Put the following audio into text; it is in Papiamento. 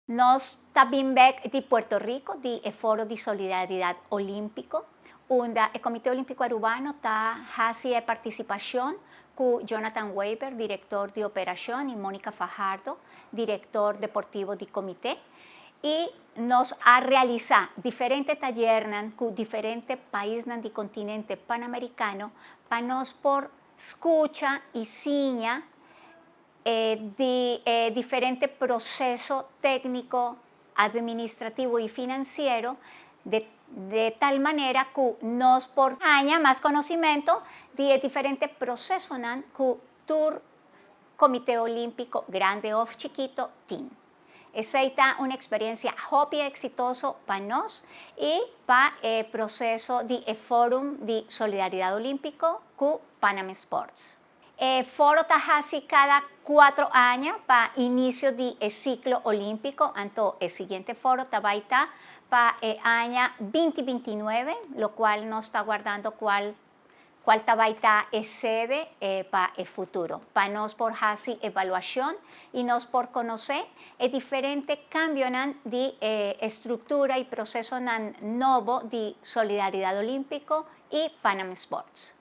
Nos ta bin bek di Puerto Rico, di e Foro di Solidaridad Olimpico, unda e Comite Olimpico Arubano ta haci e participacion cu Jonathan Weber, director di operacion, y Monica Fajardo, director deportivo di comite, y nos a realisa diferente tayernan cu diferente paisnan di continente Panamericano pa nos por scucha y siña di e diferente proceso tecnico, administrativo y financiero di tal manera cu nos por haya mas conocimento di e diferente procesonan cu tur Comite Olimpico, grandi of chikito, tin. Esey ta un experiencia hopi exitoso pa nos y pa e proceso di e Forum di Solidaridad Olimpico cu Panam Sports. E foro ta haci cada 4 aña pa inicio di e ciclo olimpico, anto e siguiente foro ta bay ta pa e aña 2029, locual nos ta wardando cual ta bay ta e sede pa e futuro, pa nos por haci evaluacion y nos por conoce e diferente cambionan di estructura y procesonan nobo di Solidaridad Olimpico y Panam Sports.